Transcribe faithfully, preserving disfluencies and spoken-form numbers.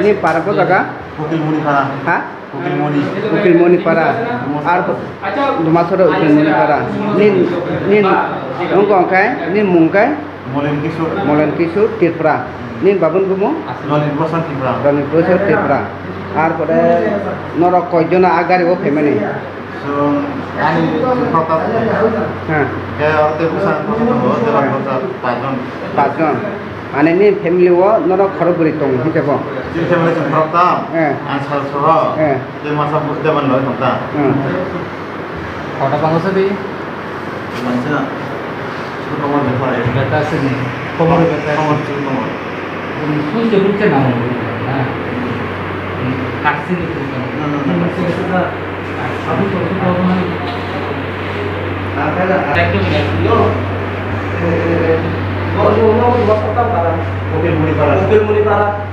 Ni para ko jaga? Ukilmoni para. Ha? Ukilmoni. Ukilmoni para. Ar Dumasoro Ukilmoni para. Nin, nin, wngkha hwnkhe, nin mung khe? Molen Kishore. Molen Kishore Tripura. Nin babun bumo? Ronit Bosor Tripura. Ronit Bosor Tripura. Ar pore norok koijon a gari o phaimani? So, ani Protap. Ha. Khe aro tei bwsa Protap tongo, tei Protap pachjon. Pachjon. Mane ni family o norok khorok bwrwi tongo, hwnkhe bo? Chini family chwng khoroktham. Eh. Ang sal soho. Eh. Tei masa bu-, tei mani loi tongkha. Hmm. Kota pango sadi? Mansa. Chukut tomor beta. Beta sini. Tomor beta. Tomor chukut tomor. Sui je bukan nama. Nah. Kasih itu kan. Nah, nah, nah. Aku tuh tuh mana? Nah, kayak. Thank you, man. Yo. Hotel Muni Para. Hotel Muni Para.